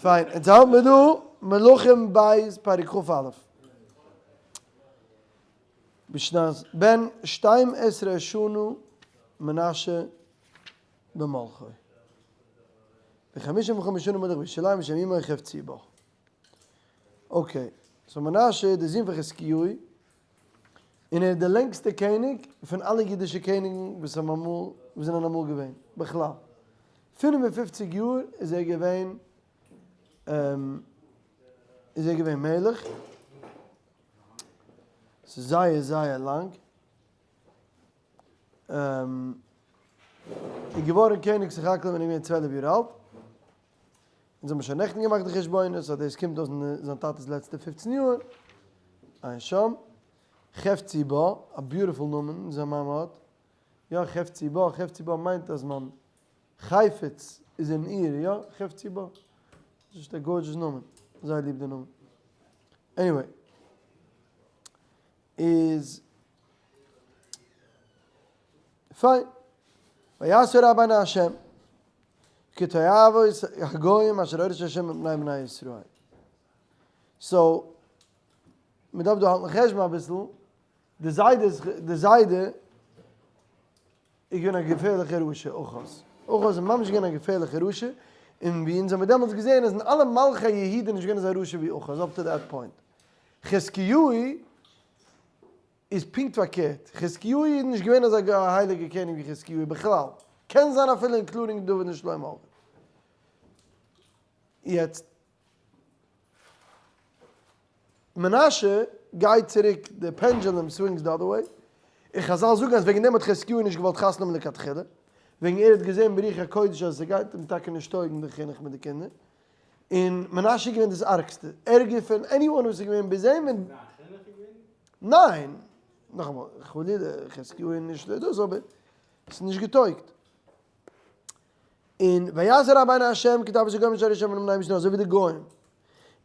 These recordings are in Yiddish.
פיין, אונז האלט מיר דא מלכים ב' פרק כ"א. בשנת בן שתים עשרה שנה מנשה במלכו. וחמישים וחמש שנה מלך בירושלים ושם אמו חפציבה. Okay, so מנשה איז דער זון פון חזקיהו, און ער איז דער לענגסטער קעניג פון אלע אידישע קעניגן וואס האבן אמאל, וואס זענען אמאל געווען, בכלל. 55 יאר איז ער געווען, איז ער געווען מלך. ס'איז זייער זייער לאנג. איז געווארן קעניג סך הכל ווען ער איז געווען 12 יאר אלט. אונז האבן שוין נעכטן געמאכט די חשבונות אז דאס קומט אויס אין זיין טאטע'ס לעצטע פופצן יאר. עיין שם. חפצי בה, א beautiful נאמען זיין מאמע האט. יא חפצי בה, חפצי בה מיינט אז מיין חפץ איז אין איר, יא חפצי בה. דאס איז א gorgeous נאמען. זייער ליב די נאמען. Anyway. איז פיין. ויעש הרע בעיני השם, כתועבות הגוים אשר הוריש השם מפני בני ישראל. So, מען דארף דא האלטן חשבון אביסל, די זיידע איז, די זיידע איז געווען א געפערליכע רשע, אחז. אחז איז ממש געווען א געפערליכע רשע, און ווי אונז האמיר דעמאלטס געזען איז אין אלע מלכי יהודה נישט געווען אזא רשע ווי אחז, up to that point. חזקיהו איז פונקט פארקערט, חזקיהו איז נישט געווען אזא הייליגער קעניג ווי חזקיהו בכלל, קען זיין אפילו including דוד און שלמה אויך. יעצט, מנשה גייט צוריק, די pendulum swings the other way, און חזל זאגן אז וועגן דעם האט חזקיהו נישט געוואלט חתונה האבן לכתחילה, וועגן ער האט געזען ברוח הקודש אז ס'גייט אים טאקע נישט טויגן די חינוך מיט די קינדער, און מנשה איז געווען דאס ארגסטע, ערגער פון anyone וואס איז געווען ביז אים, און. ניין! נאכאמאל, חלילה, חזקיהו איז נישט דאס, אבער עס איז נישט געטויגט. און ויעש הרע בעיני השם כתועבות הגוים אשר הוריש השם מפני בני ישראל, אזוי ווי די גוים.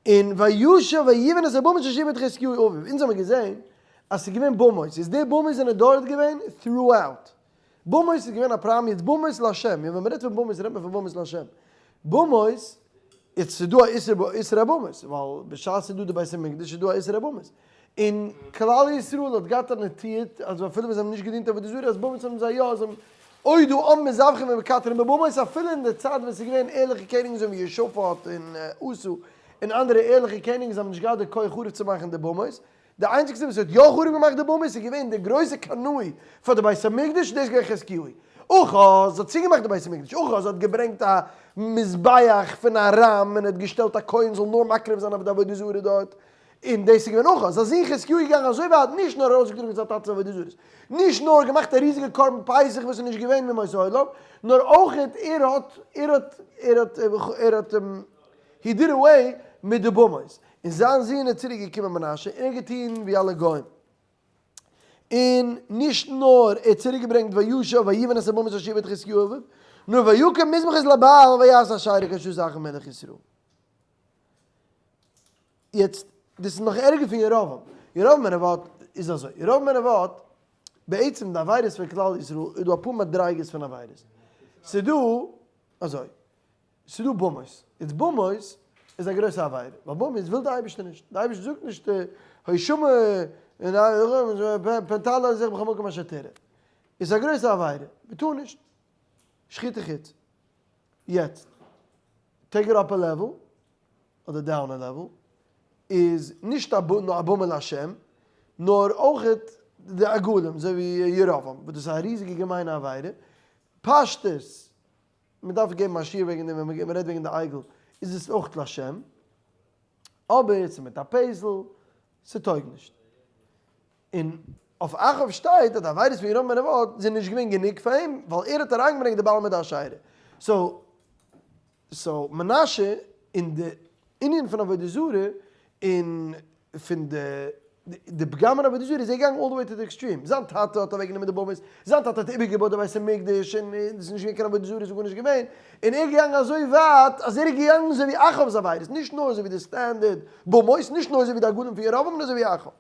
און וישב ויבן את הבמות אשר שבת חזקיהו אביו. אונז האמיר געזען אז ס'איז געווען במות, איז די במות זענען דארט געווען throughout. במות איז געווען א פראבלעם, יעצט במות להשם, יא ווען מ'רעדט פון במות רעדט מען פון במות להשם. במות, יעצט ס'איז דא א איסור איסור הבמות, ווייל בשעת ס'איז דא די בית המקדש איז דא א איסור הבמות. און כלל ישראל האט געהאט א נטי' אז אפילו ווען זיי האבן נישט געדינט עבודה זרה אז במות האבן זיי יא, זיי האבן עוד העם מזבחים ומקטרים בבמות אפילו אין די צייט ווען ס'איז געווען ערליכע קעניגן אזוי ווי יהושפט און אסא און אנדערע ערליכע קעניגן זיי האבן נישט געהאט די כח חרוב צו מאכן די במות, די איינציגסטע וואס האט יא חרוב געמאכט די במות איז געווען דער גרויסער קנאי פאר די בית המקדש, דאס איז געווען חזקיהו. אחז האט צוגעמאכט די בית המקדש, אחז האט געברענגט א מזבח פון ארם און האט געשטעלט א כהן זאל נאר מקריב זיין אויף די עבודה זרה דארט, און דאס איז געווען אחז. זיין זון חזקיהו איז געגאנגען אזוי ווייט, נישט נאר ארויסגעטראגן זיין טאטע'ס עבודה זרות, נישט נאר געמאכט א ריזיגע קרבן פסח וואס איז נישט געווען מימות העולם, נאר אויך ער האט ער האט ער האט ער האט he did away מיט די במות. און זיין זון איז צוריק געקומען מנשה, און ער האט געטון ווי אלע גוים. און נישט נאר ער האט צוריק געברענגט וישב ויבן את הבמות אשר שבת חזקיהו אביו, נאר ויקם מזבחות לבעל ויעש אשרה כאשר עשה אחאב מלך ישראל. יעצט, דאס איז נאך ערגער פון ירבעם. ירבעם בן נבט איז אזוי, ירבעם בן נבט, בעצם די עבירות פון כלל ישראל איז דא אפאר מדריגות פון עבירות. ס'איז דא אזוי, ס'איז דא במות, יעצט במות איז א גרויסע עבירה, ווייל במות וויל די אייבערשטער נישט, די אייבערשטער זאגט נישט הושמע פן תעלה עזך בכל מקום אשר תראה, איז א גרויסע עבירה, מען טאר נישט, שחוטי חוץ, יעצט take it up a level, אדער down a level, איז נישט א במה להשם, נאר אויכעט די עגלים, אזוי ווי ירבעם, וואס דאס איז א ריזיגע געמיינע עבירה, פשטות. מען דארף געבן א שיעור וועגן דעם ווען מען רעדט וועגן די עגל איז עס אויך לשם, אבער ס'איז מיט א פסל, ס'טויג נישט. און אויף אחאב שטייט אז די עבירות פון ירבעם בן נבט זענען נישט געווען גענוג פאר אים, ווייל ער האט אריינגעברענגט די בעל מיט די אשרה. So so מנשה אין די ענין פון עבודה זרה און פון די די פגם אין עבודה זרה איז ער געגאנגען all the way to the extreme, זיין טאטע האט אוועק גענומען די במות, זיין טאטע האט איבערגעבויט די בית המקדש און עס איז נישט געווען קיין עבודה זרה איז גארנישט געווען, און ער איז געגאנגען אזוי ווייט אז ער איז געגאנגען אזוי ווי אחאב'ס עבירות, נישט נאר אזוי ווי די standard במות, נישט נאר אזוי ווי די עגלים פון ירבעם נאר אזוי ווי אחאב.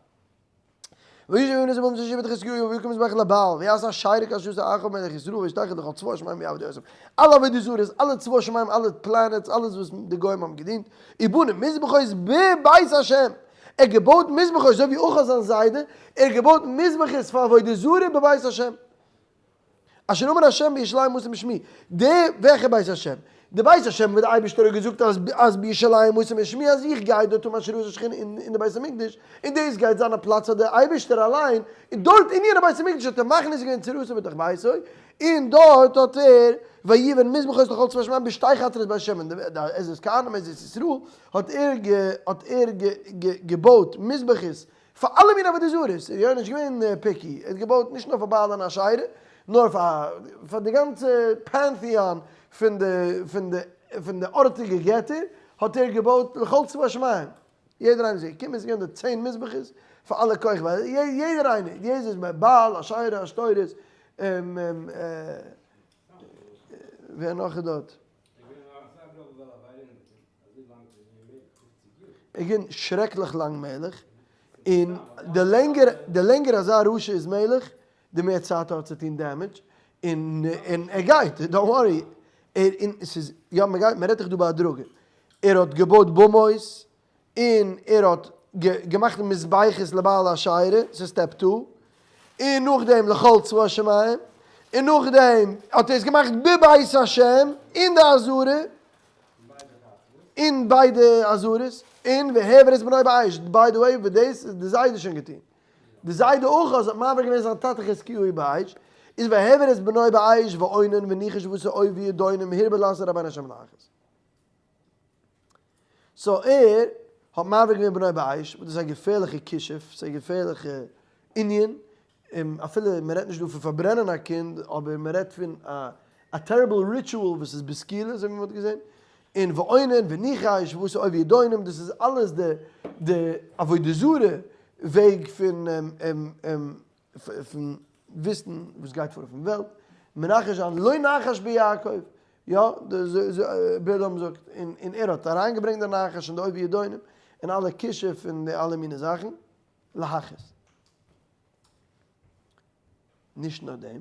וישב ויבנה את הבמות אשר שיפץ חזקיהו ויקם מזבח לבעל ויעש אשרה כאשר עשה אחאב מלך ישראל וישתחו לכל צבא השמים ויעבדו אותם. אלע עבודה זרות, אלע צבא שמים, אלע planets, אלעס וואס די גוים האבן געדינט, ובנה מזבחות בבית השם. ער האט געבויט מזבחות אזוי ווי אחאב זיין זיידע, ער האט געבויט מזבחות פאר עבודה זרה בבית השם. אשר אמר השם בירושלים אשים שמי, די וועלכע בית השם? די בית השם וואו די אייבערשטער האט געזאגט אז אז בירושלים אשים שמי אז איך גיי דארט האבן השראת השכינה אין די בית המקדש, און דאס גייט זיין א פלאץ פאר די אייבערשטער אליין, און דארט אין יענע בית המקדש האט ער מכניס געווען צורתו בתוך ביתו, און דארט האט ער ויבן מזבחות לכל צבא השמים בשתי חצרות בית השם, די עזרת כהנים עזרת ישראל האט ער האט ער געבויט מזבחות פאר אלע מיני עבודה זרות איז יונה נישט געווען picky, ער האט געבויט נישט נאר פאר בעל און אשרה, נאר פאר פאר די גאנצע pantheon פון די פון די פון די ארטיגע געטער האט ער געבויט לכל צבא השמים, יעדער איינער איז געקומען, עס איז געווען דארט 10 מזבחות פאר אלע כוכבי, יעדער איינער, יעדער איז בעל, אשרה, עשתורת, ווער נאך איז דארט? ער געווען שרעקליך לאנג מלך, און די לענגער די לענגער אזא רשע איז מלך, די מער צייט ער האט צו טון damage, און און ער גייט, don't worry, ער און ס'איז יא מ'גייט מ'רעדט דאך דא בהדרגה, ער האט געבויט במות, און ער האט געמאכט מזבחות לבעל אשרה, ס'איז step two, און נאכדעם לכל צבא השמים, און נאכדעם האט ער עס געמאכט בבית השם, אין די עזרה, אין ביידע עזרות, און והעביר את בנו באש, by the way, וואס דאס איז די זיידע שוין געטון, די זיידע אחז האט מעביר געווען זיין טאטע חזקיהו באש, איז והעביר את בנו באש ואונן וניחש ועשה אוב וידעונים הרבה לעשות רע בעיני השם לאחז. so ער האט מעביר געווען בנו באש, וואס דאס איז א געפערליכע כישוף, ס'איז א געפערליכע ענין, און אפילו מען רעדט נישט דא פון פארברענען א קינד, אבער מען רעדט פון א terrible ritual וואס איז בסקילה אזוי ווי מען האט געזען, און ואונן וניחש ועשה אוב ידעונים, דאס איז אלעס די די עבודה זרה וועג פון פון וויסן וואס גייט פאר אויפן וועלט, מנחש זיין לא נחש ביעקב, יא, בלעם זאגט, און ער האט אריינגעברענגט די נחש און די אוב ידעונים, און אלע כישוף און די אלע מיני זאכן, להכעיס. נישט נאר דעם,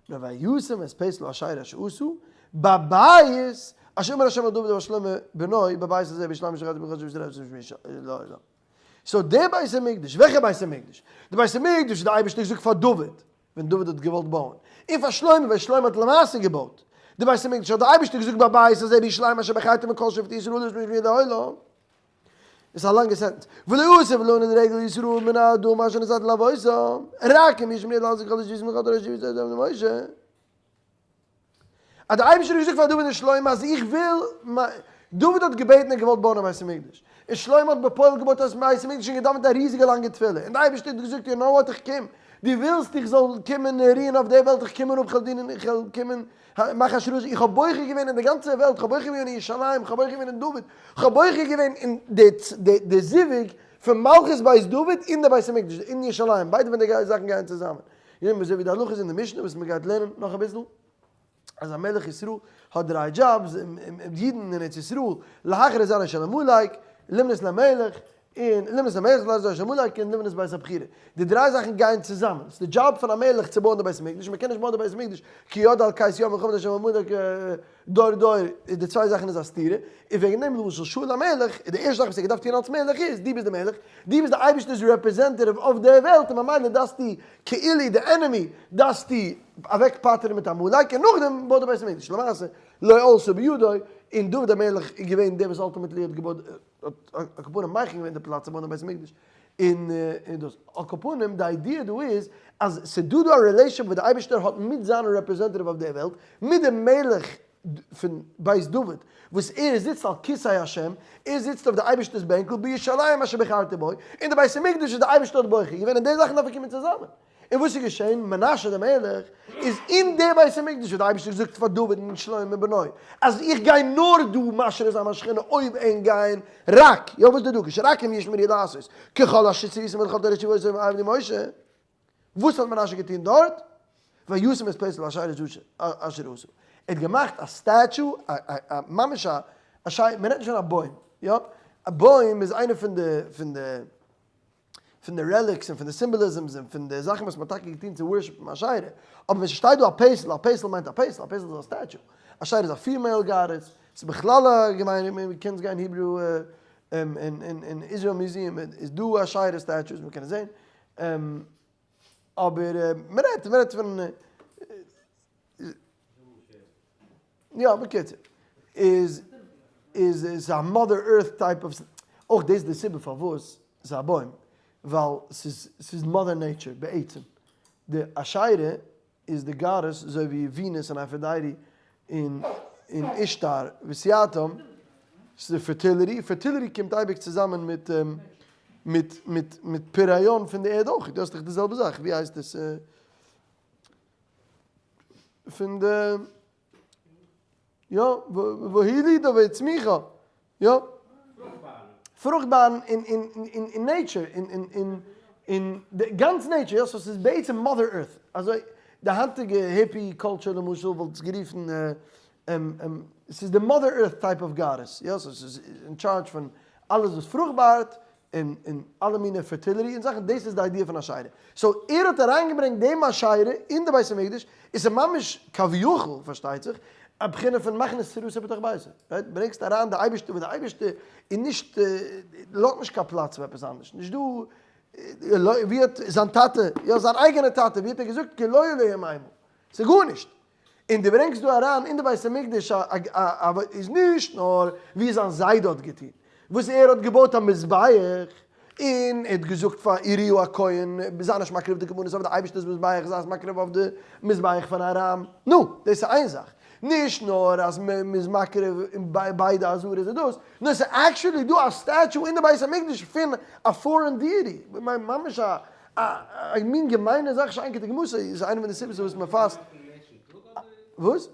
נאר וישם את פסל אשרה אשר עשה בבית אשר אמר ה' אל דוד ואל שלמה בנו בבית הזה בירושלים אשר בחרתי בך לעולם. so די בית המקדש, וועלכע בית המקדש? די בית המקדש וואס די אייבערשטער האט געזאגט פאר דוד ווען דוד האט געוואלט בויען, און פאר שלמה ווען שלמה האט למעשה געבויט די בית המקדש האט די אייבערשטער געזאגט בבית הזה בירושלים אשר בחרתי מכל שבטי ישראל לשמי שמי לעולם. איז א לאנגע sentence. ולא אוסיף לא נד רגל ישראל מן האדמה אשר נתתי לאבותם, רק אם ישמרו לעשות כל אשר ישמחו תורה אשר יצוה אותם למשה. אז דער אייבערשטער האט געזאגט פאר דוד און שלמה אז איך וויל, דוד האט געבעטן און געוואלט בויען א בית המקדש, און שלמה האט בפועל געבויט א בית המקדש און געדאווענט א ריזיגע לאנגע תפילה, און דער אייבערשטער האט געזאגט you know what איך קום, דו ווילסט איך זאל קומען רוען אויף דער וועלט, איך קום אראפ כ'וועל דינען, איך וועל קומען מאכן השראה, איך האב בוחר געווען אין די גאנצע וועלט, איך האב בוחר געווען אין ירושלים, איך האב בוחר געווען אין דוד, איך האב בוחר געווען אין די זיווג פון מלכות בית דוד און די בית המקדש אין ירושלים, ביידע פון די זאכן גייען צוזאמען. יא, אזוי ווי די הלכה איז אין די משנה וואס מען גייט לערנען נאך אביסל, אז א מלך ישראל האט דריי jobs, אידן אין ארץ ישראל, להכרית זרעו של עמלק, למנות למלך, און למנות למלך להכרית זרעו של עמלק, און לבנות בית הבחירה. די דריי זאכן גייען צוזאמען. ס'איז די דזשאב פון א מלך צו בויען די בית המקדש, מען קען נישט בויען די בית המקדש כי יד על כס י-ה מלחמת השם עמלק דור דור, די צוויי זאכן איז א סתירה, און וועגן דעם למשל שאול המלך, איז די ערשטע זאך וואס ער האט געדארפט טון אלס מלך איז, דו ביסט די מלך, דו ביסט די אייבערשטער'ס representative אויף דער וועלט און ממילא דארפסטו כאילו די enemy דארפסטו אוועק פטר'ן מיט עמלק און נאכדעם בוי די בית המקדש, למעשה לא עלתה בידו, און דוד המלך איז געווען דער וואס ultimately האט געבויט, האט על כל פנים מכין געווען די פלאץ צו בויען די בית המקדש, און דאס, על כל פנים די idea דא איז אז ס'דא דא א relation וואס די אייבערשטער האט מיט זיין representative אויף דער וועלט, מיט דעם מלך פון בית דוד, וואס ער זיצט על כסא השם, ער זיצט אויף די אייבערשטער'ס בענקל, בירושלים אשר בחרתי בו, און די בית המקדש איז די אייבערשטער האט בוחר געווען, און די זאכן דארפן קומען צוזאמען. און וואס איז געשען? מנשה דער מלך איז אין די בית המקדש וואס די אייבערשטער האט געזאגט פאר דוד און שלמה בנו, אז איך גיי נאר דא משרה זיין מיין שכינה אויב ענק גייען רק, יא וואס איז די דגוש? רק אם ישמרו לעשות ככל אשר ציוויתם ולכל תורת צוה אותם עבדי משה. וואס האט מנשה געטון דארט? וישם את פסל האשרה אשר עשה. ער האט געמאכט א statue, א ממש א, א שיי, מען רעדט נישט פון א בוים, יא? א בוים איז איינע פון די, פון די, פון די relics און פון די symbolisms און פון די זאכן וואס מ'האט טאקע געטון צו worship ן אשרה, אבער ווען ס'שטייט דא א פסל, א פסל מיינט א פסל, א פסל איז א statue, אשרה איז א female goddess, ס'איז בכלל א געמיינע, מ'קען גיין Hebrew אין Israel Museum איז דא אשרה statues מ'קען עס זען, אבער מ'רעדט מ'רעדט פון יא בקיצור איז איז איז א mother earth type of אויך דאס איז די סיבה פארוואס ס'איז א בוים ווייל ס'איז ס'איז mother nature בעצם די אשרה איז די goddess אזוי ווי Venus און Aphrodite און און אישתר וסייעתם ס'איז די fertility, fertility קומט אייביג צוזאמען מיט מיט מיט מיט פריון פון די ערד אויך, דו האסט דאך די זעלבע זאך, ווי הייסט עס פון די יא והולידה והצמיחה יא פרוכטבארן אין אין אין אין nature אין אין אין אין די גאנץ nature יא so ס'איז בעצם mother earth אזוי די היינטיגע hippie culture למשל וואלט עס גערופן ס'איז די mother earth type of goddess יא so ס'איז אין טשארדזש פון אלעס וואס פרוכטבארט און און אלע מיני fertility און זאכן, דאס איז די idea פון אשרה. so ער האט אריינגעברענגט דעם אשרה אין די בית המקדש, און ס'איז ממש כביכול פארשטייט זיך, א בחינה פון מכניס צורתו בתוך ביתו, right? ברענגסט אריין די אייבערשטער וואס די אייבערשטער איז נישט, לאזט נישט קיין פלאץ פאר עפעס אנדערש, נישט דא, ווי האט זיין טאטע, יא זיין אייגענע טאטע, ווי האט ער געזאגט כי לא אלהים המה, ס'איז גארנישט. און דו ברענגסט דא אריין אין די בית המקדש א א א איז נישט נאר ווי זיין זיידע האט געטון, וואס ער האט געבויט א מזבח, און ער האט געזאגט פאר אוריהו הכהן, זיי נישט מקריב די קרבנות אויף די אייבערשטער'ס מזבח, זיי עס מקריב אויף די מזבח פון ארם. נו, דאס איז איין זאך. נישט נאר אז מען איז מקריב אין ביידע עזרות איז דאס, נאר עס איז actually דא א statue אין די בית המקדש פון א foreign deity, ממש א א מין געמיינע זאך שאין כדוגמתו איז איינע פון די סיבות וואס מען פאסט. וואס?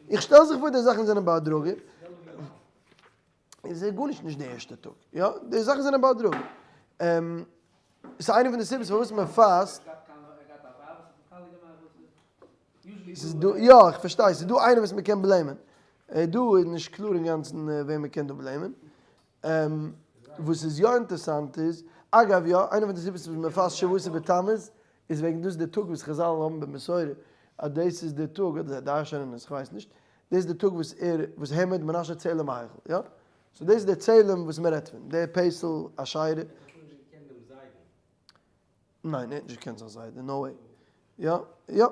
איך שטעל זיך פאר די זאכן זענען בהדרגה. איז גארנישט נישט די ערשטע טאג. יא, די זאכן זענען בהדרגה. ס'איז איינע פון די סיבות פארוואס מען פאסט. ס'איז דא, יא, איך פארשטיי, ס'איז דא איינער וואס מען קען blame ען. דא איז נישט קלאר אינגאנצן וועם מען קען דא blame ען. וואס איז יא אינטערסאנט איז, אגב יא, איינע פון די סיבות וואס מען פאסט שבעה עשר בתמוז, איז וועגן דאס איז די טאג וואס חזל האבן במסורה אז דאס איז די טאג, אדער זיי דרש'ענען עס, כ'ווייס נישט, דאס איז די טאג וואס ער, וואס העמד מנשה צלם ההיכל, יא? so דאס איז די צלם וואס מען רעדט פון, די פסל אשרה. ער האט נישט געקענט דעם זיידן. ניין ער האט נישט געקענט זיין זיידע, no way. יא יא.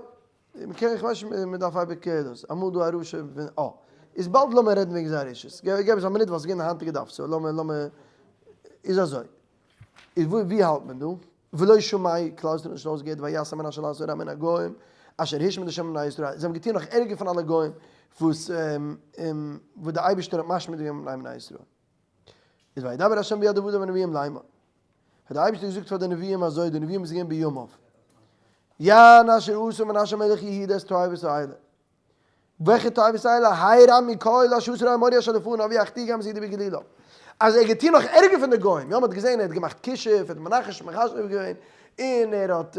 מ'קען איך ווייס נישט מ'דארף אייביג דאס. אמאל דא א רשע פון אה. איז באלד לאמיר רעדן וועגן זיין רשעות. געב עס א מינוט ווייל ס'איז געווען די היינטיגע דף so לאמיר לאמיר איז אזוי. איז וואו ווי האלט מען דא? ולא שמעו כלל ישראל נישט אויסגעהערט ויעש מנשה לעשות רע מן הגוים אשר השמיד השם לבני ישראל. זיי האבן געטון נאך ערגער פון אלע גוים וואס וואס די אייבערשטער האט משמיד געווען בני בני ישראל. איז וידבר ה' ביד עבדיו הנביאים לאמור, האט דער אייבערשטער געזאגט פאר די נביאים אזוי, די נביאים איז געווען בימיו, יען אשר עשה מנשה מלך יהודה את תועבות האלה, וועלכע תועבות האלה, הרע מכל אשר עשה האמורי אשר לפניו ויחטיא גם את יהודה בגלילו, אז ער האט געטון נאך ערגער פון די גוים, יא מען האט געזען ער האט געמאכט כישוף, ער האט מנחש מכשף געווען, און ער האט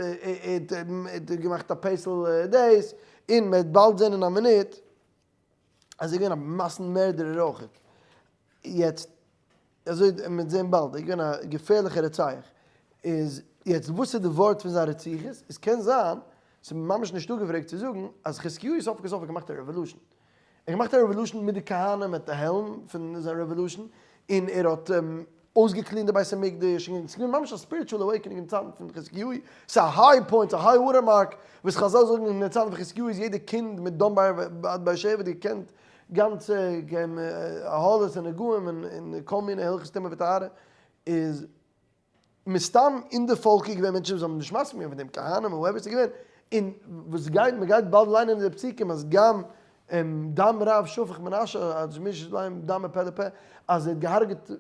געמאכט א פסל דאס, און מען וועט באלד זען אין א מינוט. אז ער איז געווען א מאסן מערדערער אויכעט. יעצט, אזוי מ'וועט זען באלד, ער איז געווען א געפערליכער רוצח. איז יעצט וואס איז די ווארט פון זיין רציחות? עס קען זיין, ס'איז ממש נישטא געפרעגט צו זאגן, אז חזקיהו סוף כל סוף האט געמאכט א revolution. ער האט געמאכט א revolution מיט די כהנים at the helm פון זיין revolution, און ער האט אויסגע clean ט די בית המקדש, און ס'איז געווען ממש א spiritual awakening אין צייטן פון חזקיהו, ס'איז א high point, א high water mark, וואס חזל זאגן אין די צייטן פון חזקיהו איז יעדע קינד מדן ועד באר שבע האט געקענט גאנצע אהלות און נגעים און כל מיני הלכות טומאה וטהרה, איז מסתם אין די פאלק איז געווען מענטשן וואס האבן נישט מסכים געווען פון דעם, כהנים און whoever ס'איז געווען, און וואס גייט, מ'גייט באלד ליינען אין די פסוקים אז גם דם רב שפך מנשה אז מישט ליים דם מפה לפה אז ער האט געהארגעט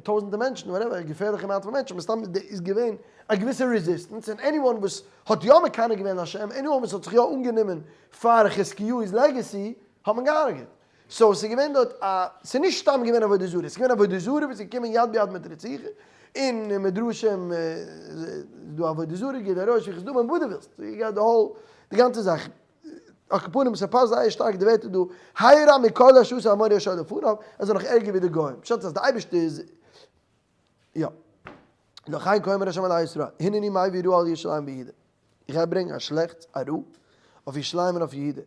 טויזענטער מענטשן whatever א געפערליכע amount פון מענטשן מסתם איז געווען א געוויסע resistance און anyone וואס האט יא מקנא געווען השם anyone וואס האט זיך יא אנגענומען פאר חזקיהו'ס legacy האט מען געהארגעט so ס'איז געווען דארט א ס'איז נישט סתם געווען עבודה זרה ס'איז געווען עבודה זרה וואס איז געקומען יד ביד מיט רציחה אין מדרשים איז דא עבודה זרה גילוי עריות שפיכות דמים וואס דו ווילסט די גאנצע זאך. על כל פנים ס'פאסט זייער שטארק די ווערטער דא, הרע מכל אשר עשה האמורי אשר לפניו, ער איז נאך ערגער ווי די גוים, פשט אז די אייבערשטער איז יא. לכן כה אמר ה' אלהי ישראל, הנני מביא רעה על ירושלים ויהודה, איך גיי ברענגען א שלעכטס, א רע, אויף ירושלים און אויף יהודה,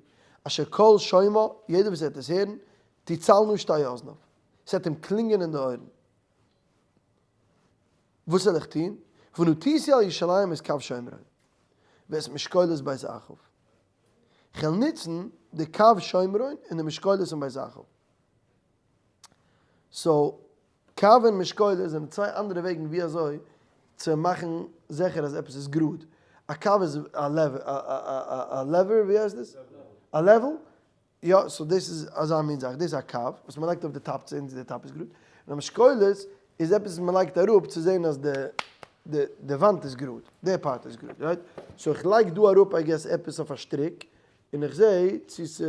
אשר כל שומעה, יעדער וואס וועט עס הערן, תצלנה שתי אזניו, עס וועט אים קלינגען אין די אויערן. וואס זאל איך טון? ונתתי על ירושלים את קו שומרון, ואת משקולות בית אחאב. כ'וועל נוצן די קו שומרון און די משקולות אין בית אחאב. so, קו און משקולות זענען צוויי אנדערע וועגן ווי אזוי צו מאכן זיכער אז עפעס איז גראד. א קו איז א lever, ווי הייסט דאס? א level? יא, so דאס איז אזא מין זאך, דאס איז א קו וואס מען לייגט אויף די top צו זען צו די top איז גראד, און א משקולת איז עפעס וואס מען לייגט אראפ צו זען אז די די די וואנט איז גראד, די part איז גראד, right? so איך לייג דא אראפ I guess עפעס אויף א שטריק, און איך זע צו ס'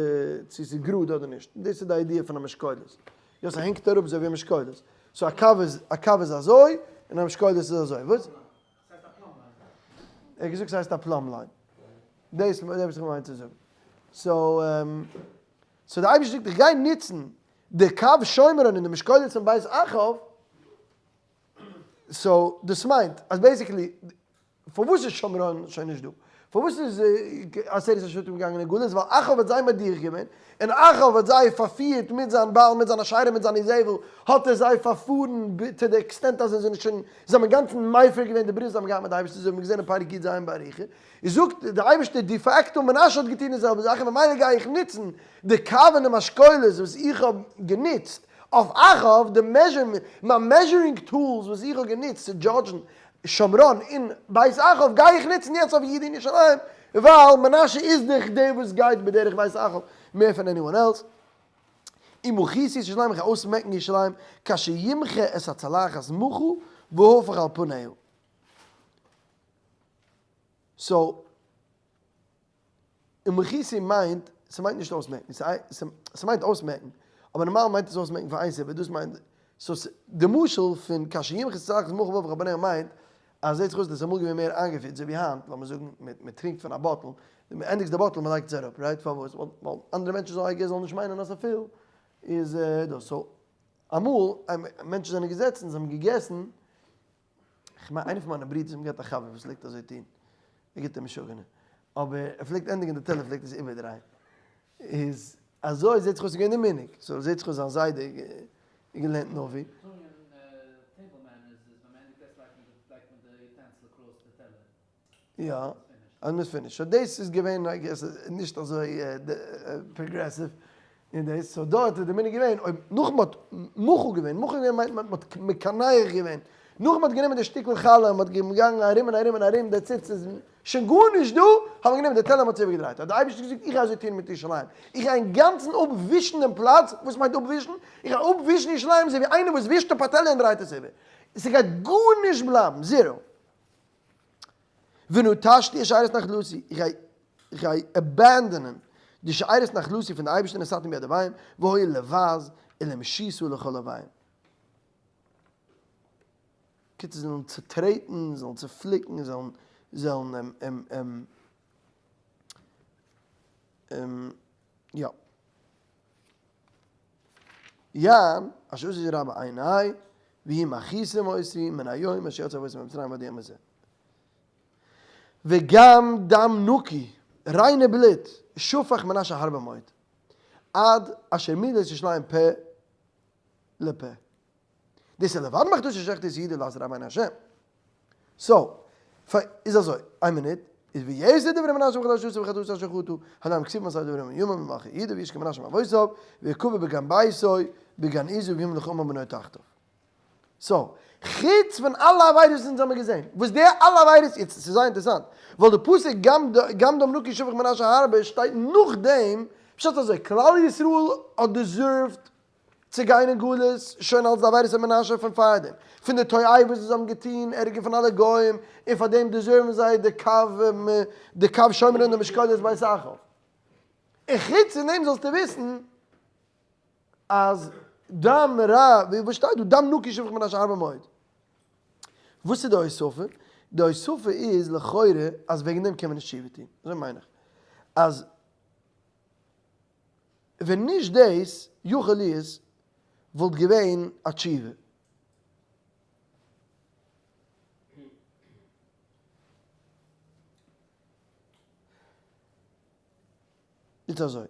צו ס'איז גראד אדער נישט, דאס איז די idea פון א משקולת, יא ס'הענגט אראפ אזוי ווי א משקולת, so א קו איז א קו איז אזוי, און א משקולת איז אזוי, וואס? ס'הייסט א plumb line. ער האט געזאגט ס'הייסט א plumb line. דאס וואס איך מיין צו זאגן. so so די אייבערשטער זאגט איך גיי נוצן די קו שומרון און די משקולת פון בית אחאב, so דאס מיינט אז basically פארוואס איז שומרון שוין נישט דא? פארוואס איז עשרת השבטים געגאנגען אין גלות? ווייל אחאב האט זיי מדיח געווען, און אחאב האט זיי פארפירט מיט זיין בעל, מיט זיין אשרה, מיט זיין איזבל, האט ער זיי פארפארן to the extent אז זיי זענען שוין, זיי האבן אינגאנצן מפר געווען די ברית וואס זיי האבן געהאט מיט די אייבערשטער, אזוי האבן מיר געזען אין פרק י"ז באריכות, איז זאגט די אייבערשטער de facto מנשה האט געטון די זעלבע זאך און ממילא גיי איך נוצן די קו און די משקולות וואס איך האב גענוצט אויף אחאב, די measurement, מיין measuring tools וואס איך האב גענוצט צו judge ן שומרון און בית אחאב גיי איך נוצן יעצט אויף יהודה און ירושלים, ווייל מנשה איז דאך דער וואס גייט בדרך בית אחאב מער פון anyone else. ומחיתי את ירושלים איך גיי אויסמעקן ירושלים, כאשר ימחה את הצלחת מחה והפך על פניה. so, ומחיתי מיינט, ס'מיינט נישט אויסמעקן, ס'מיינט אויסמעקן, אבער נארמאל מיינט עס אויסמעקן פאר איין סיבה, דאס מיינט, so די משל פון כאשר ימחה את הצלחת מחה והפך על פניה מיינט, אז זעט זיך אויס דאס איז אמאל געווען מער איינגעפירט, אזוי ווי היינט, לאמיר זאגן מען טרינקט פון א bottle, מען ענדיגט די bottle מען לייגט עס אראפ, right? פארוואס? ווייל אנדערע מענטשן זאלן I guess זאלן נישט מיינען אז ס'איז פול, איז דאס. so אמאל, מענטשן זענען געזעצן, זיי האבן געגעסן, כ'מיין איינער פון מיינע ברידערס האבן געהאט א חבר וואס פלעגט אזוי טון, א גוטע משוגענער, אבער ער פלעגט ענדיגן די טעלער פלעגט עס איבערדרייען, איז אזוי זעט זיך אויס איז געווען די מנהג, so זעט זיך אויס זיין זיידע איז געלערנט נביא. יא, אז מ'איז finished. so דאס איז געווען I guess נישט אזוי progressive אין דאס, so דארט איז די מנהג געווען אויב נאך מ'האט מחה געווען, מחה געווען מיינט מען האט מקנח געווען, נאך מ'האט גענומען די שטיקל חלה און מ'האט געגאנגען ארום און ארום און ארום די ציץ איז שוין גארנישט דא, האט מען גענומען די טעלער און מ'האט עס איבערגעדרייט, האט די אייבערשטער געזאגט איך גיי אזוי טון מיט ירושלים, איך גיי אינגאנצן אפווישן דעם פלאץ, וואס מיינט אפווישן? איך גיי אפווישן ירושלים אזוי ווי איינער וואס ווישט אפ א טעלער און דרייט עס איבער, ס'גייט גארנישט בלייבן, zero. ונטשתי את שארית נחלתי, איך גיי איך גיי abandon ען די שארית נחלתי פון די אייבערשטער ונתתים ביד אויביהם, והיו לבז ולמשיסה לכל אויביהם. קיצור זיי זאלן צוטרעטן, זאלן צופליקן, זאלן זאלן יא. יען, אשר עשו רע בעיני, והיא מכעיסים אותי מן היום אשר יצאו אבותי ממצרים עד היום הזה. וגם דם נקי, ריינע בלוט, שפך מנשה הרבה מאוד, עד אשר מילא את ירושלים פה לפה. דאס איז לבד מחדש ששחטו את יהודה לעשות רע בעיני השם. so, איז אזוי, איין מינוט, איז ויעשה דברי מנשה וחדש עשו וחטאתו אשר חטא, הלא הם כתובים בספר דברי הימים במלכי יהודה וישכב מנשה עם אבותיו, ויקבר בגן ביתו, בגן עוזא וימלוך אמון בנו תחתיו. so, חוץ פון אלע עבירות וואס אונז האמיר געזען, וואס די אלע עבירות, יעצט ס'איז זייער אינטערעסאנט, ווייל די פסוק גם גם דם נקי שפך מנשה הרבה שטייט נאכדעם, פשט אזוי, כלל ישראל האט deserved צו גיין אין גלות, שוין אלס די עבירות פון מנשה פון פארדעם, פון די תועבות וואס זיי האבן געטון ערגער פון אלע גוים, און פאר דעם deserve ן זיי די קו די קו שומרון און די משקולות בית אחאב. און חוץ פון דעם זאלסטו וויסן אז דם רע, וואס שטייט דא דם נקי שפך מנשה הרבה מאוד. וואס איז די הוספה? די הוספה איז לכאורה אז וועגן דעם קען מען נישט תשובה טון, אזוי מיין איך, אז ווען נישט דאס, יכול להיות וואלט געווען א תשובה. איז אזוי,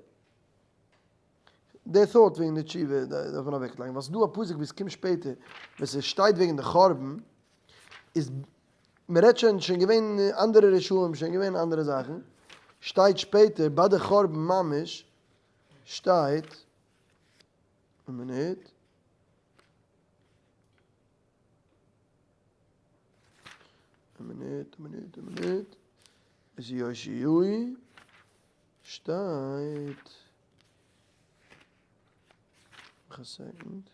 די thought וועגן די תשובה דארף מען אוועקלייגן, ווייל ס'איז דא א פסוק וואס קומט שפעטער ווען ס'שטייט וועגן די חורבן, איז מ'רעדט שוין, שוין געווען אנדערע רשעים, שוין געווען אנדערע זאכן, שטייט שפעטער ביי די חורבן ממש, שטייט, א מינוט. א מינוט, א מינוט, א מינוט. איז יאשיהו שטייט. נאך א second.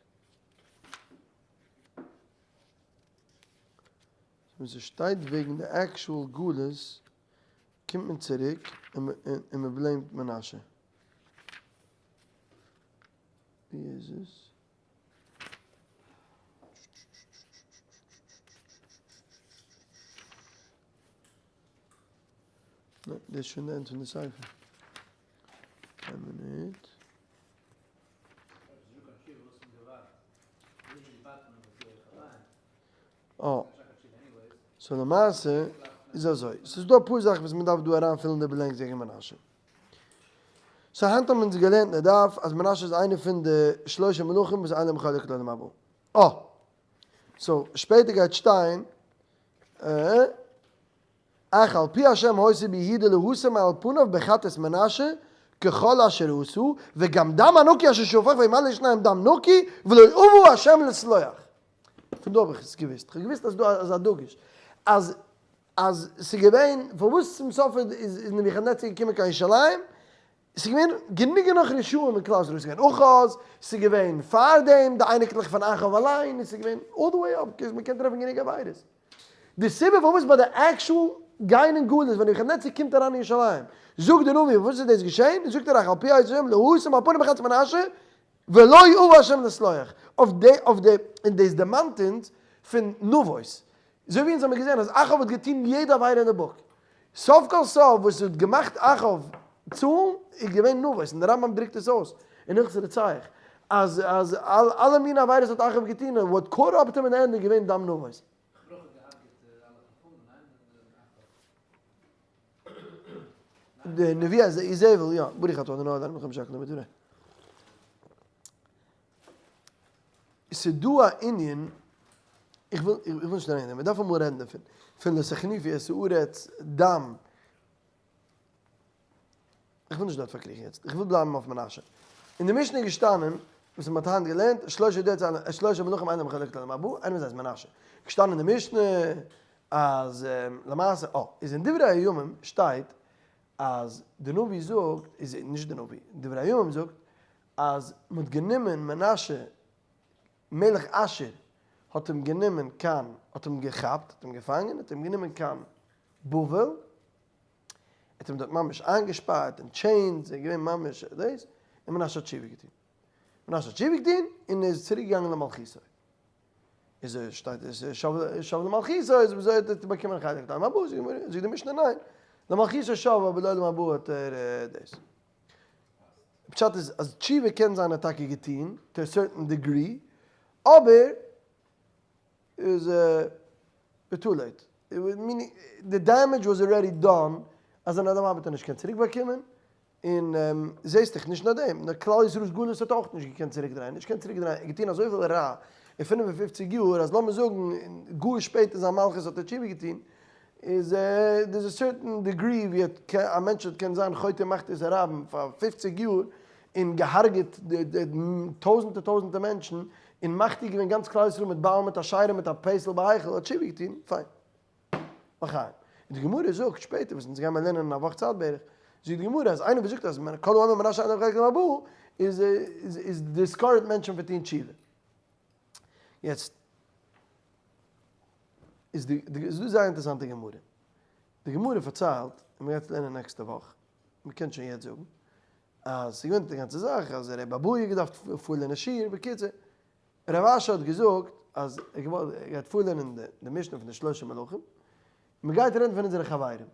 ווען ס'שטייט וועגן די actual גלות קומט מען צוריק און מען blame ט מנשה. ווי איז עס? ניין, דאס איז שוין די end פון די ספר. איין מינוט. אה. so למעשה איז אזוי. ס'איז דא אפאר זאכן וואס מ'דארף דא אריינפילן די blanks וועגן מנשה. so היינט האבן אונז געלערנט אין די דף אז מנשה איז איינער פון די שלושה מלכים וואס אין להם חלק לעולם הבא. אה! so שפעטער גייט שטיין אך על פי השם היתה ביהודה להסיר מעל פניו בחטאת מנשה ככל אשר עשו וגם דם הנקי אשר שפך וימלא שניהם דם נקי ולא אבה השם לסלוח. פון דא האב איך עס געוואוסט. כ'האב געוואוסט אז דא איז א דגוש אז אז ס'איז געווען, פארוואס צום סוף איז נבוכדנצר געקומען קיין ירושלים, ס'איז געווען גענוג און נאך רשעים אין כלל ישראל, ס'איז געווען אחז, ס'איז געווען פארדעם די אייניקלעך פון אחאב אליין, און ס'איז געווען all the way up, מ'קען טרעפן גענוג עבירות. די סיבה פארוואס ביי די actual גיין אין גלות ווען נבוכדנצר קומט אריין אין ירושלים, זאגט די נביא פארוואס איז דאס געשען, זאגט ער אך על פי ה' להסיר מעל פני בחטאת מנשה, ולא אבה השם לסלוח, אויף די אויף די און דאס דערמאנט אונז פון נבות, אזוי ווי אונז האמיר געזען אז אחאב האט געטון יעדע עבירה אין די book, סוף כל סוף וואס האט געמאכט אחאב צאלן איז געווען נבות, און די רמב ם דרוקט עס אויס אין הלכות רוצח אז אז אלע מיני עבירות האט אחאב געטון און what caught up to him אין די end איז געווען דם נבות. די נביא איזבל, יא, ברוך אתה אדוני אדוני מלך המשיח נאמר תורה. ס'איז דא א ענין, איך וויל איך וויל נישט אריין אין דעם, מ'דארף אמאל רעדן דערפון, פון לא תחניפו את הארץ דם, איך וויל נישט דארט פארקריכן יעצט, איך וויל בלייבן אויף מנשה. אין די משנה איז געשטאנען, וואס מ'האט היינט געלערנט, שלשה דעות שלשה מלכים אין להם חלק לעולם הבא, איינער פון זיי איז מנשה. געשטאנען אין די משנה אז למעשה, אה, איז אין דברי הימים שטייט אז די נביא זאגט, איז נישט די נביא, דברי הימים זאגט אז מ'האט גענומען מנשה מלך אשור האט אים גענומען קיין, האט אים געכאפט, האט אים געפאנגען, האט אים גענומען קיין בבל, האט אים דארט ממש איינגעשפארט אין chains, ער איז געווען ממש דאס, און מנשה האט תשובה געטון. מנשה האט תשובה געטון און איז צוריק געגאנגען למלכותו. איז ער שטייט איז שב למלכותו איז וויאזוי האט ער באקומען חלק לעולם הבא? זאגט די משנה ניין, למלכותו שב אבער לעולם הבא האט ער דאס. פשט איז אז תשובה קען זיין ער האט טאקע געטון to a certain degree, אבער איז too late. meaning די damage was already done אז אין עולם הבא האט ער נישט געקענט צוריק באקומען, און זעסט דאך נישט נאר דעם, נאר כלל ישראל'ס גלות האט אויך נישט געקענט צוריק דרייען, נישט געקענט צוריק דרייען, ער האט געטון אזויפיל רע אין 55 יאר אז לאמיר זאגן גאר שפעט אין זיין מלכות האט ער תשובה געטון, איז there's a certain degree ווי א מענטש האט קען זיין חוטא ומחטיא את הרבים פאר 50 יאר און געהארגעט טויזענטער טויזענטער מענטשן און מחטיא געווען גאנץ כלל ישראל מיט בעל מיט אשרה מיט א פסל בהיכל האט תשובה געטון, פיין. לחיים. און די גמרא זאגט שפעטער וואס אונז גיימער לערנען אין א וואך צייט בערך, זאגט די גמרא אז איינער וואס זאגט אז כל האומר מנשה אין לו חלק לעולם הבא איז איז discourage מענטשן פון טון תשובה. יעצט איז די איז דא זייער אינטערעסאנטע גמרא. די גמרא פארציילט, און מ'גייט לערנען נעקסטע וואך, מ'קען שוין יעצט זאגן, אז ס'איז געווען די גאנצע זאך אז ר' אבהו האט געדארפט פארלערנען שיעור, בקיצור, רב אשי האט געזאגט אז ער גייט פארלערנען די משנה פון די שלושה מלכים, מען גייט רעדן פון אונזערע חברים.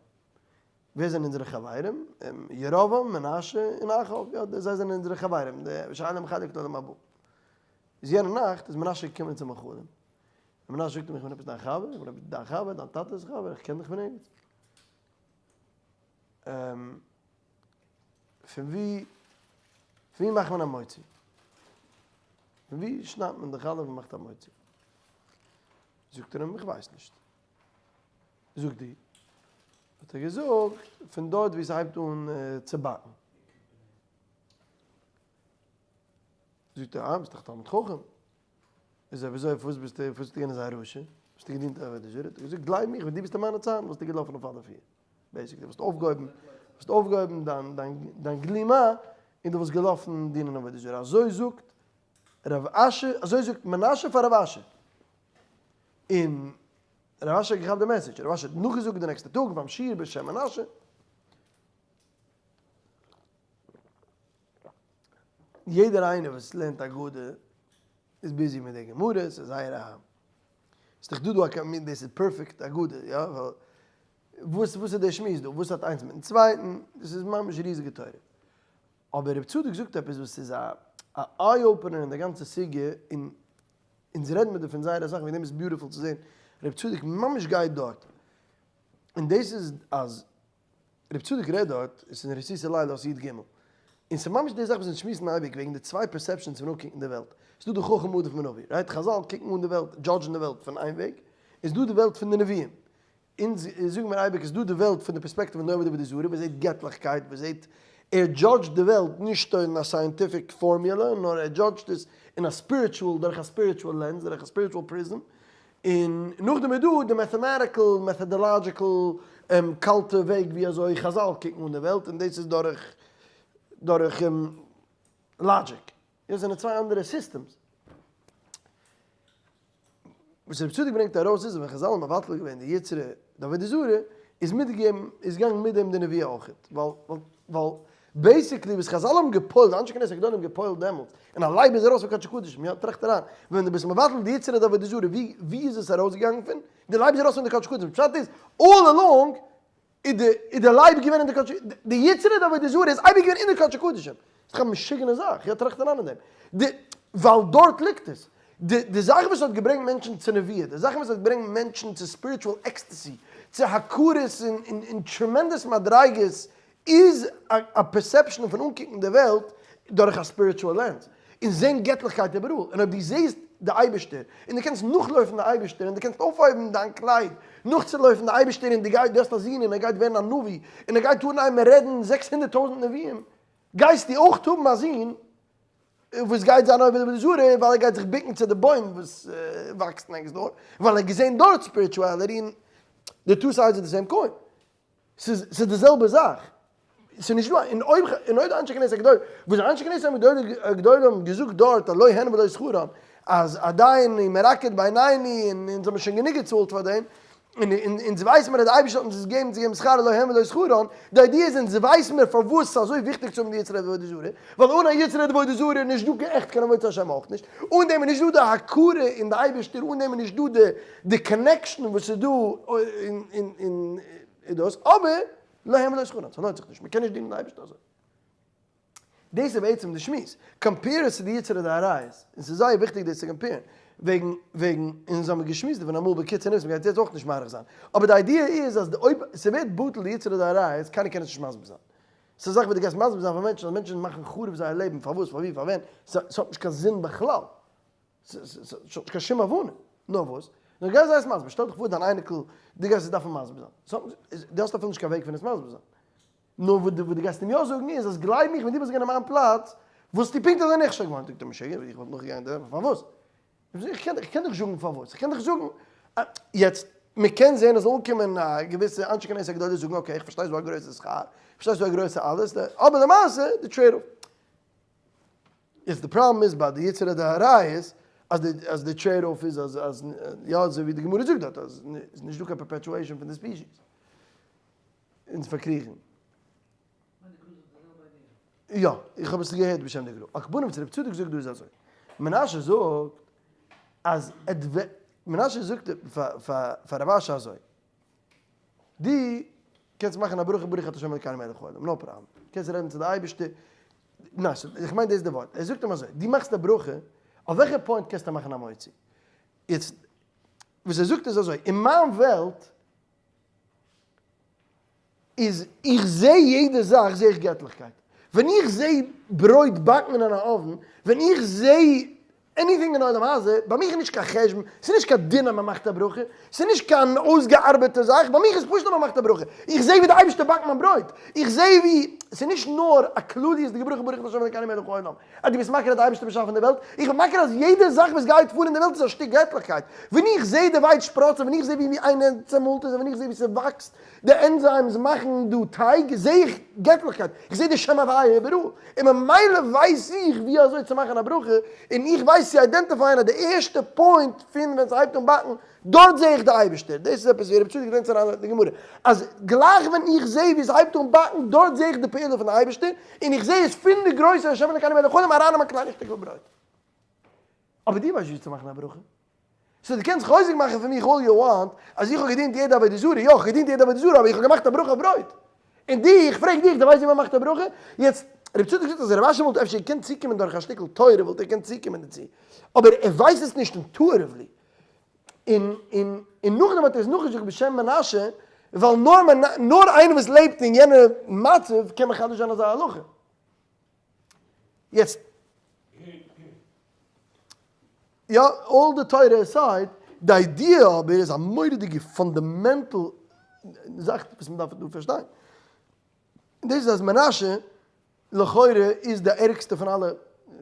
ווער זענען אונזערע חברים? ירבעם, מנשה און אחאב, יא, זיי זענען אונזערע חברים, די שאין להם חלק לעולם הבא. איז יענע נאכט איז מנשה געקומען צום חלום, און מנשה זאגט אים איך בין עפעס דיין חבר? איך בין עפעס דיין חבר? דיין טאטע'ס חבר? איך קען דיך פון ערגעץ? פון ווי פון ווי מאכט מען א מוציא? פון ווי שניידט מען די חלה און מאכט א מוציא? זאגט ער אים איך ווייס נישט. זאג דו. האט ער געזאגט פון דארט ווי ס'הייבט אן צו באקן. זאגט ער אה ביסט דאך תלמיד חכם. איז ער וויאזוי פארוואס ביסטו פארוואס ביסטו געווען אזא רשע? האסטו געדינט עבודה זרה? האט ער געזאגט גלייב מיך ווען דו ביסט אין מיינע צייטן וואלסטו געלאפן אויף אלע פיר. basically וואלסטו אויפגעהויבן וואלסטו אויפגעהויבן דיין דיין דיין גלימה און דו וואלסט געלאפן דינען עבודה זרה. אזוי זאגט רב אשי, אזוי זאגט מנשה פאר רב אשי. און רב אשי האט געכאפט די message, רב אשי האט נאכגעזאגט די נעקסטע טאג ביים שיעור בשם מנשה. יעדער איינער וואס לערנט אגדה איז busy מיט די גמרא, ס'איז זייער א, ס'איז דאך דא דא א קאמי, דאס איז perfect אגדה, יא, ווייל וואס וואס איז דער שמועס דא, וואס האט איינס מיטן צווייטן, דאס איז ממש ריזיגע תורה. אבער רב צדוק זאגט עפעס וואס איז א א eye opener אין די גאנצע סוגיא, און אונז רעדן מיר דערפון זייער אסאך, וועגן דעם איז beautiful צו זען רב צדוק ממש גייט דארט, און דאס איז אז רב צדוק רעדט דארט, עס איז אין רסיסי לילה אות י ג, און ס'איז ממש די זאך וואס אונז שמועסן אייביג וועגן די צוויי perceptions פון אנקוקן די וועלט, ס'איז דא די חכם עדיף מנביא, right? חזל קוקן אן די וועלט, judge ן די וועלט פון איין וועג, און ס'איז דא די וועלט פון די נביאים, אונז זאגן מיר אייביג עס איז דא די וועלט פון די פערספעקטיוו פון די עובד עבודה זרה וואס זעט געטליכקייט, וואס זעט, ער judge ט די וועלט נישט אין א scientific formula, נאר ער judge ט עס אין א spiritual, דורך א spiritual lens, דורך א spiritual prism, און נאכדעם איז דא די mathematical, methodological, קאלטע וועג ווי אזוי חזל קוקן אן די וועלט, און דאס איז דורך דורך logic. דאס זענען צוויי אנדערע systems. וואס רבי צדוק ברענגט ארויס איז אז ווען חזל האבן מבטל געווען די יצרא דעבודה זרה, איז מיטגעגעבן, איז געגאנגען מיט דעם די נבואה אויכעט, ווייל ווייל basically וואס חזל האבן געפועלט, די אנשי כנסת הגדולה האבן געפועלט דעמאלטס, און א לייב איז ארויס פון קדשי קדשים, יא, טראכט אריין, ווען דו ביסט מבטל די יצרא דעבודה זרה, ווי ווי איז עס ארויסגעגאנגען פון? די לייב איז ארויס פון די קדשי קדשים, פשט איז, all along איז די איז די לייב געווען אין די קדשי, די יצרא דעבודה זרה איז אייביג געווען אין די קדשי קדשים, ס'איז דאך א משוגענע זאך, יא טראכט אריין אין דעם, די ווייל דארט ליגט עס, די די זאך וואס האט געברענגט מענטשן צו נבואה, די זאך וואס האט געברענגט מענטשן צו spiritual ecstasy, צו הכרות און און און tremendous מדריגות, איז א perception פון אנקוקן די וועלט דורך א spiritual lens, און זען געטליכקייט איבעראל, און אויב דו זעסט די אייבערשטער, און דו קענסט נאכלויפן די אייבערשטער, און דו קענסט אויפהויבן דיין קלייד נאכצולויפן די אייבערשטער, און דו גייסט, דו האסט א זון און ער גייט ווערן א נביא, און ער גייט אנהייבן רעדן 600,000 נביאים, גייסטו אויך האבן א זון וואס גייט זיין עובד עבודה זרה, ווייל ער גייט זיך בוקן צו די בוים וואס וואקסט next door, ווייל ער האט געזען דארט spirituality, און די two sides of the same coin. ס'איז ס'איז די זעלבע זאך. ס'איז נישט דא און אויב און אויב די אנשי כנסת הגדולה וואס די אנשי כנסת הגדולה האבן געזאגט דארט אז לא הן ולא שכרם אז עדיין היא מרקד בעינינו און אונז האבן שוין גענוג געצאלט פאר דעם און און אונז ווייסן מיר אז די אייבערשטער האט אונז עס געגעבן צו געבן שכר לא הן ולא שכרם, די idea איז אונז ווייסן מיר פארוואס ס'איז אזוי וויכטיג צו האבן די יצרא דעבודה זרה, ווייל אן א יצרא דעבודה זרה איז נישט דא עכט קיין עבודת השם אויך נישט, אן דעם איז נישט דא די הכרה אין די אייבערשטער, אן דעם איז נישט דא די די connection וואס איז דא אין אין אין דאס, אבער לא הם ולא שכרם, ס'לוינט זיך נישט, מ'קען נישט דינען די אייבערשטער אזוי. דאס איז בעצם די שמועס. compare עס צו די יצרא דעריות, און ס'איז זייער וויכטיג דאס צו compare ן, וועגן וועגן, אונז האבן געשמועסט דערפון אמאל בקיצור נמרץ, מ'גייט יעצט אויך נישט מאריך זיין, אבער די idea איז אז אויב ס'ווערט בטל די יצרא דעריות, קיינער קען עס נישט מסביר זיין. ס'איז א זאך וואס דו גייסט מסביר זיין פאר מענטשן, אז מענטשן מאכן חרוב זייער לעבן, פארוואס, פארווי, פארווען, ס'האט נישט קיין זין בכלל. ס'האט נישט קיין שום הבנה. נאר וואס? נאר גיי זיי עס מסביר. שטעל דיך פאר דיין אייניקל, דו גייסט עס דארפן מסביר זיין. דו האסט אפילו נישט קיין וועג פון עס מסביר זיין. נאר וואס דו גייסט אים יא זאגן איז אז גלייב מיך ווען דו וואלסט געווען אין מיין פלאץ וואלסטו פונקט אזוי נכשל געווארן. זאגט ער משוגע, איך וואלט נאכגעגאנגען די זעלבע, פארוואס? איך קען דיך נישט זאגן פארוואס, איך קען דיך זאגן יעצט, מען קען זען אז אנקומען א געוויסע אנשי כנסת הגדולה זאגן okay איך פארשטיי ס'דא א גרויסע שכר, איך פארשטיי ס'דא א גרויסע אלעס, אבער למעשה די trade off איז די פראבלעם איז ביי די יצרא דעריות אז די אז די trade off איז אז אז יא אזוי ווי די גמרא זאגט דארט אז איז נישט דא קיין perpetuation פון די species אונז פארקריכן. יא, איך האב עס געהערט בשם די גרא. על כל פנים וואס רבי צדוק זאגט דא איז אזוי. מנשה זאגט אז מנשה זאגט פאר רב אשי אזוי. דו קענסט מאכן א ברכה ברוך אתה ה' אלקינו מלך העולם, no problem. קענסט רעדן צו די אייבערשטער. ניין, איך מיין דאס איז די ווארט. ער זאגט אים אזוי, דו מאכסט א ברכה, אויף וועלכע point קענסטו מאכן א מוציא? יעצט, וואס ער זאגט איז אזוי, אין מיין וועלט איז איך זע יעדע זאך זע איך געטליכקייט. ווען איך זע ברויט באקן אין א אויוון, ווען איך זע anything אין עולם הזה, ביי מיך איז נישט קיין חשבון, ס'איז נישט קיין דין אז מ'מאכט א ברכה, ס'איז נישט קיין אויסגעארבעטע זאך, ביי מיך איז פשוט אז מ'מאכט א ברכה, איך זע ווי די אייבערשטער באקט מיין ברויט, איך זע ווי, ס'איז נישט נאר א כלליות'דיגע ברכה ברוך אתה ה' אלוקינו מלך העולם, אז דו ביסט מכיר אז די אייבערשטער באשאפן די וועלט, איך בין מכיר אז יעדע זאך וואס גייט פאר אין די וועלט איז א שטיק געטליכקייט, ווען איך זע די ווייץ שפראצן, ווען איך זע ווי איינער צעמאלט עס, און ווען איך זע ווי ס'וואקסט, די enzymes מאכן דא טייג, זע איך געטליכקייט, איך זע די שם הוויה איבעראל, און ממילא ווייס איך ווי אזוי צו מאכן א ברכה, און איך ווייס צו identify ען אז די ערשטע point פון ווען ס'הייבט אן באקן, דארט זע איך די אייבערשטער, דאס איז עפעס ווי רבי צדוק לערנט אריין אין די גמרא, אז גלייך ווען איך זע ווי ס'הייבט אן באקן, דארט זע איך די פעולה פון די אייבערשטער, און איך זע עס פון די גרויסע השם אלקינו מלך העולם אריין אין מיין קליינע שטיקל ברויט. אבער דו ווייסט ווי צו מאכן א ברכה. so דו קענסט חוזק מאכן פון מיך all you want, אז איך האב געדינט יעדע עבודה זרה, יא, איך האב געדינט יעדע עבודה זרה, אבער איך האב געמאכט א ברכה אויף ברויט. און דו, איך פרעג דיך, דו ווייסט ווי מען מאכט א ברכה? יעצט, רב צדוק זאגט אז רב אשי וואלט אפשר געקענט צוקומען דורך א שטיקל תורה וואלט ער געקענט צוקומען דערצו, אבער ער ווייסט עס נישט intuitively. און און און נאכדעם האט ער עס נאכגעזאגט בשם מנשה, ווייל נאר נאר איינער וואס לעבט אין יענע מצב קען מחדש זיין אזא הלכה. יעצט, יא, all די תורה aside, די idea אבער איז א מורא'דיגע fundamental זאך וואס מען דארף דא פארשטיין. און דאס איז אז מנשה לכאורה איז די ערגסטע פון אלע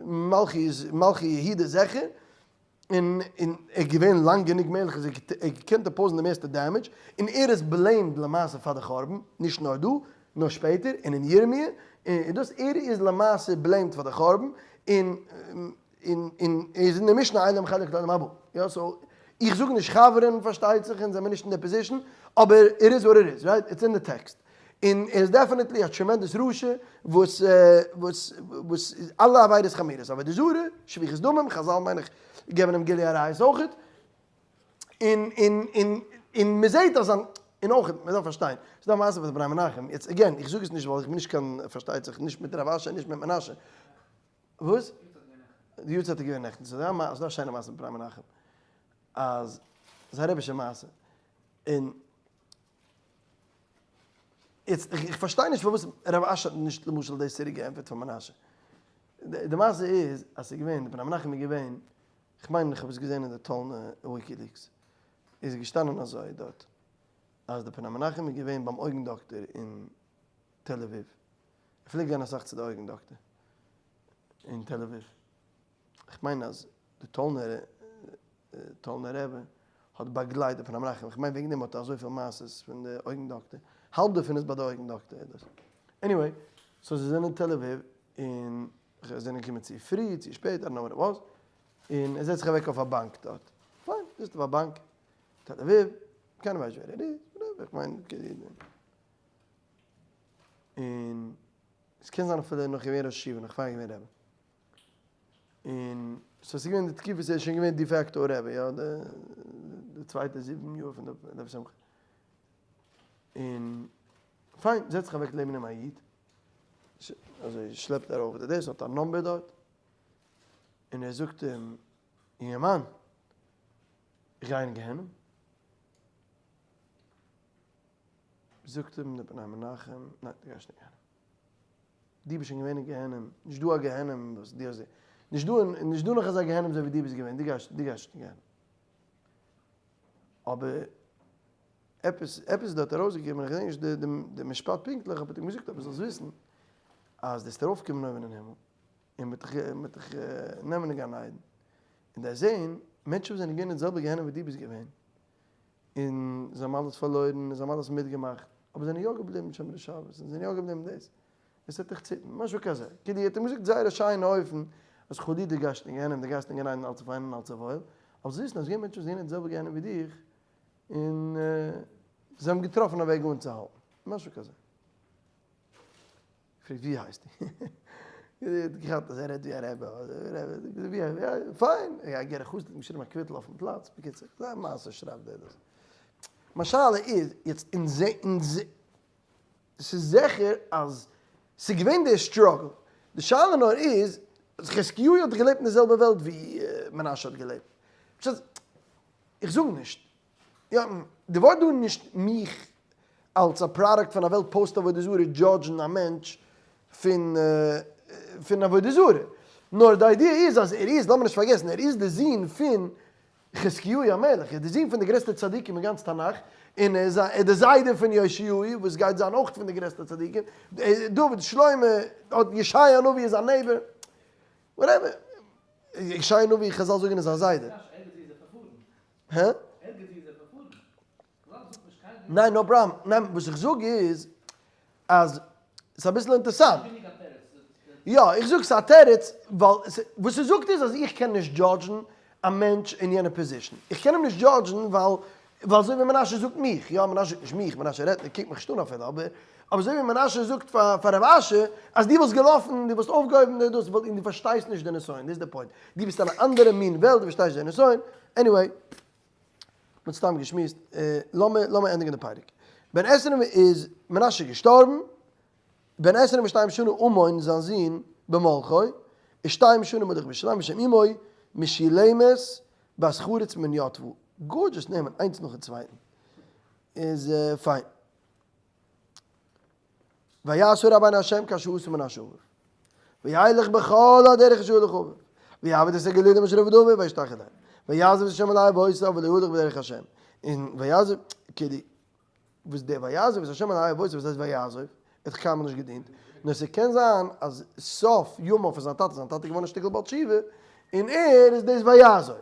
מלכי מלכי יהודה זיכער, און און ער איז געווען לאנג גענוג מלך אז ער האט געקענט oppose ן די מערסטע damage, און ער איז blamed למעשה פאר די חורבן, נישט נאר דא, נאר שפעטער, און אין ירמיה, און דאס ער איז למעשה blamed פאר די חורבן, און און און ער איז אין די משנה אין להם חלק לעולם הבא, יא so איך זאג נישט חבר'ן פארשטייט זיך אונז זעמיר נישט אין די position, אבער it is what it is, right? It's in די טעקסט. און ער איז definitely א tremendous רשע וואס וואס וואס אלע עבירות חמורות, עבודה זרה, שפיכות דמים, חזל מיין איך געבן אים גילוי עריות אויכעט, און און און און מען זעט אז און אויכעט מען דארף פארשטיין, ס'איז דא א מעשה פון די פני מנחם, יעצט again איך זאג עס נישט ווייל איך בין נישט קיין פארשטייט זיך נישט מיט רב אשי נישט מיט מנשה, וואס? די יארצייט איז געווען נעכטן, ס'איז דא א שיינע מעשה מיט פני מנחם, אז ס'איז א רבי'שע מעשה, און יעצט איך פארשטיי נישט פארוואס רב אשי האט נישט למשל דאס צוריק געענטפערט פאר מנשה. די מעשה איז אז ס'איז געווען, די פני מנחם איז געווען, כ'מיין איך האב עס געזען אין די טאלנע WikiLeaks, איז געשטאנען אזוי דארט, אז די פני מנחם איז געווען ביים אויגן דאקטער אין תל אביב, ער פלעגט גיין אסאך צו די אויגן דאקטער אין תל אביב, כ'מיין אז די טאלנער טאלנער רבי האט באגלייט די פני מנחם, כ'מיין וועגן דעם האט ער אזויפיל מעשות פון די אויגן דאקטער, האלב דערפון איז ביי די אויגן דאקטער איז דאס. Anyway, so זיי זענען אין תל אביב און זיי זענען געקומען צו פרי צו שפעט, I don't know what it was, און ער זעצט זיך אוועק אויף א באנק דארט, פיין, זיצט אויף א באנק, תל אביב, קיינער ווייסט נישט ווער ער איז, whatever, כ'מיין, און עס קען זיין אפילו נאך געווען ראש ישיבה, נאך פאר געווען רבי. און so ס'איז געווען די תקופה ס'איז שוין געווען de facto רבי יא די צווייטע 7 יאר פון די לב שמחה און פיין זעצט זיך אוועק לעבן אים א איד אזוי שלעפט ער ארויף די דאס האט א number דארט און ער זאגט אים אינגערמאן איך גיי אין גיהנום זאגט אים דער פני מנחם ניין דו גייסט נישט אין גיהנום. דו ביסט שוין געווען אין גיהנום, נישט דא א גיהנום וואס דו האסט, נישט דא, נישט דא נאך אזא גיהנום אזוי ווי דו ביסט געווען, דו גייסט, דו גייסט נישט אין גיהנום. אבער עפעס, עפעס איז דארט ארויסגעקומען, איך געדענק נישט די, די משפט פונקטליך, אבער האט אים געזאגט אבער זאלסט וויסן אז דו וועסט ארויפקומען אויבן אין הימל, און מ'וועט דיך, מ'וועט דיך נעמען אין גן עדן, און דו וועסט זען מענטשן וואס זענען געווען אין די זעלבע גיהנום ווי דו ביסט געווען, און זיי האבן אלעס פארלוירן, און זיי האבן אלעס מיטגעמאכט, אבער זיי זענען יא געבליבן שומרי שבת, און זיי זענען יא געבליבן דאס. עס וועט דיך ציפן, משהו כזה. כאילו האט אים געזאגט זייער א שיינע אופן, אז חלילה דו גייסט אין גיהנום, דו גייסט אין גן עדן אלץ פיין און אלץ וואויל, אבער זאלסט וויסן אז געווען מענטשן וואס זענען אין די זעלבע גיהנום ווי דיך, און זיי האבן געטראפן א וועג אנצוהאלטן. משהו כזה. פרעגט ווי הייסטו? האט געכאפט אז ער רעדט ווי א רבי, פיין, א גערער חסיד האט געשריבן א קוויטל אויפן פלאץ, בקיצור, אזא מעשה שרייבט ער דאס. מיין שאלה איז, יעצט אונז, ס'איז זיכער אז ס'איז געווען די struggle, די שאלה נאר איז, חזקיהו האט געלעבט אין די זעלבע וועלט ווי מנשה האט געלעבט, איך זאג נישט, יא, די ווארט דא נישט מיך אלס א product פון א וועלט post עבודה זרה judge ן א מענטש. פון פון עבודה זרה. נאר די idea איז אז ער איז, לאמיר נישט פארגעסן, ער איז די זון פון חזקיהו המלך, ער איז די זון פון די גרעסטע צדיקים אין גאנץ תנך, און ער איז די זיידע פון יאשיהו וואס גייט זיין אויך פון די גרעסטע צדיקים, דוד, שלמה, ישעיה הנביא איז א neighbor, whatever, ישעיה הנביא חזל זאגן איז א זיידע. הע? ניין no problem, ניין וואס איך זאג איז אז ס'איז אביסל אינטערסאנט. יא, איך זאג ס'איז א תירוץ, ווייל וואס ס'זאגט איז אז איך קען נישט judge ן א מענטש אין יענע position. איך קען אים נישט judge ן ווייל ווייל אזוי ווי מנשה זאגט מיך, יא מנשה זאגט נישט מיך, מנשה רעדט נישט, קוקט מיך נישט אן אפילו, אבער אבער אזוי ווי מנשה זאגט פאר פאר רב אשי אז דו וואלסט געלאפן, דו וואלסט אויפגעהויבן די דאס, און דו פארשטייסט נישט די נסיון, דאס איז די point. דו ביסט אין א אנדערע מין וועלט, דו פארשטייסט נישט די נסיון. Anyway. מ'האט סתם געשמועסט, לאמיר לאמיר ענדיגן די פרק. בן עשרים איז מנשה געשטארבן, בן עשרים ושתיים שנה אמון זיין זון במלכו, ושתיים שנה מלך בירושלים ושם אמו משולמת בת חרוץ מן יטבו. Gorgeous נעמען איינס נאכן צווייטן. איז פיין. ויעש הרע בעיני השם כאשר עשה מנשה אביו. וילך בכל הדרך אשר הלך אביו. ויעבד את הגלולים אשר עבד אביו וישתחו להם. ויעזב את השם אלהי אבותיו ולא הלך בדרך השם. און ויעזב, כאילו, וואס דער ויעזב את השם אלהי אבותיו וואס הייסט ויעזב? ער האט דאך קיינמאל נישט געדינט. נאר ס'קען זיין אז סוף ימיו פון זיין טאטע, זיין טאטע איז געווארן א שטיקל בעל תשובה, און ער איז דאס ויעזב.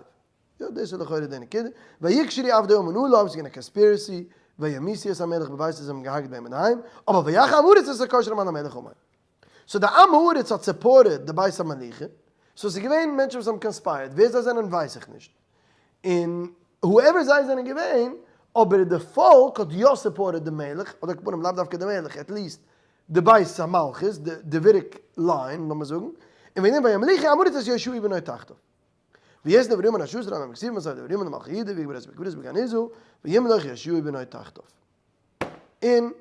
יא דאס איז לכאורה די נקודה, ויקשרו עבדי אמון עליו, ס'איז געווען א conspiracy, וימיתו את המלך בביתו זיי האבן געהארגעט ביי אים אינדערהיים, אבער ויך עם הארץ את הקושרים על המלך אמון. So די עם הארץ האט supported די בית המלוכה, so ס'איז געווען מענטשן וואס האבן conspired, ווער זיי זענען ווייס איך נישט, און whoever זיי זענען געווען, אבער די פאלק האט יא supported די מלך, אדער כפנים לאו דווקא די מלך, at least די בית המלכות, די Davidic line לאמיר זאגן, און וועגן דעם וימליכו עם הארץ את יאשיהו בנו תחתיו. ויעש דברי המן אשר עשה רבי מקסיב מסר דברי המן למלכי יהודה ויקבר את בקברות בגניזו וימלוך יאשיהו בנו תחתיו. און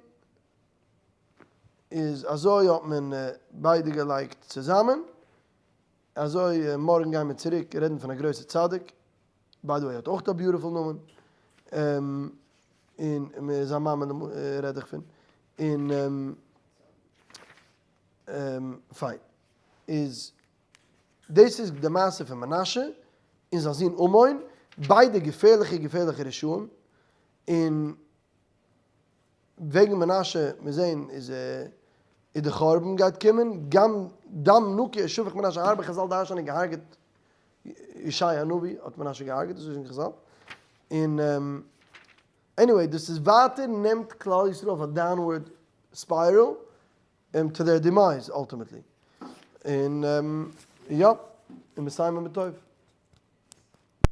איז אזוי האט מען ביידע געלייגט צוזאמען, אזוי מארגן גייען מיר צוריק רעדן פון א גרויסע צדיק, by the way האט אויך א beautiful נאמען, און זיין מאמע רעד איך פון, און פיין איז דאס איז די מעשה פון מנשה און זיין זון אמון, ביידע געפערליכע געפערליכע רשעים, און וועגן מנשה, מיר זעהן איז איז די חורבן גייט קומען, גם דם נקי שפך מנשה הרבה, חזל דרש'נען געהארגעט ישעי' הנביא האט מנשה געהארגעט, אזוי זאגן חזל, און anyway דאס איז ווייטער נעמט כלל ישראל אויף א downward spiral, און to their demise ultimately. און יא, און מסיימים בטוב.